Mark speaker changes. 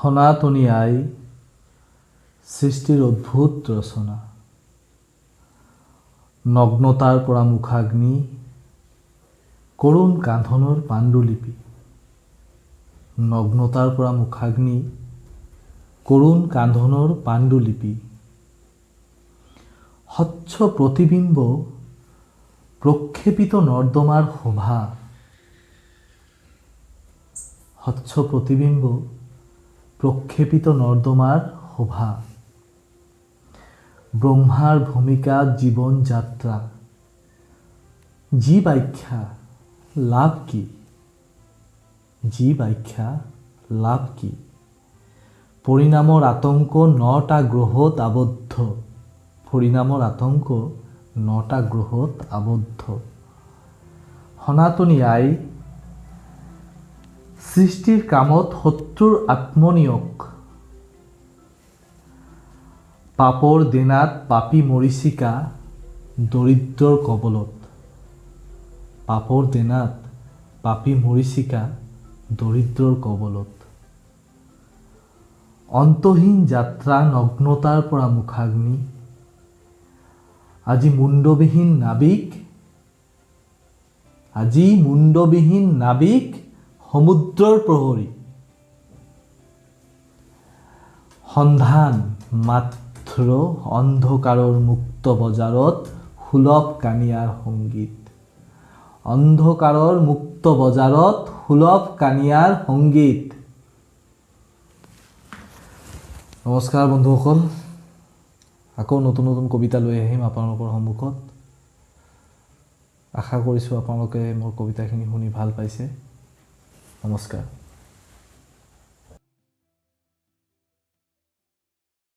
Speaker 1: সনাতনী আই সৃষ্টিৰ অদ্ভুত ৰচনা। নগ্নতাৰ পৰা মুখাগ্নি, কৰুণ কান্ধনৰ পাণ্ডুলিপি। নগ্নতাৰ পৰা মুখাগ্নি, কৰুণ কান্ধনৰ পাণ্ডুলিপি। স্বচ্ছ প্ৰতিবিম্ব প্ৰক্ষেপিত নৰ্দমাৰ শোভা। স্বচ্ছ প্ৰতিবিম্ব প্ৰক্ষেপিত নৰ্দমাৰ শোভা। ব্ৰহ্মাৰ ভূমিকা জীৱন যাত্ৰা। যি ব্যাখ্যা লাভ কি, যি ব্যাখ্যা লাভ কি। পৰিণামৰ আতংক নটা গ্ৰহত আবদ্ধ। পৰিণামৰ আতংক নটা গ্ৰহত আবদ্ধ। সনাতনী আই সৃষ্টিৰ কামত শত্ৰুৰ আত্মনিয়োগ। পাপৰ দেনাত পাপী মৰীচিকা দৰিদ্ৰৰ কবলত। পাপৰ দেনাত পাপী মৰীচিকা দৰিদ্ৰৰ কবলত। অন্তহীন যাত্ৰা নগ্নতাৰ পৰা মুখাগ্নি। আজি মুণ্ডবিহীন নাবিক, আজি মুণ্ডবিহীন নাবিক সমুদ্ৰৰ প্ৰহৰী। সন্ধান মাত্ৰ অন্ধকাৰৰ মুক্ত বজাৰত সুলভ কানিয়াৰ সংগীত। অন্ধকাৰৰ মুক্ত বজাৰত সুলভ কানিয়াৰ সংগীত। নমস্কাৰ বন্ধুসকল, আকৌ নতুন নতুন কবিতা লৈ আহিম আপোনালোকৰ সন্মুখত। আশা কৰিছোঁ আপোনালোকে মোৰ কবিতাখিনি শুনি ভাল পাইছে। নমস্কাৰ।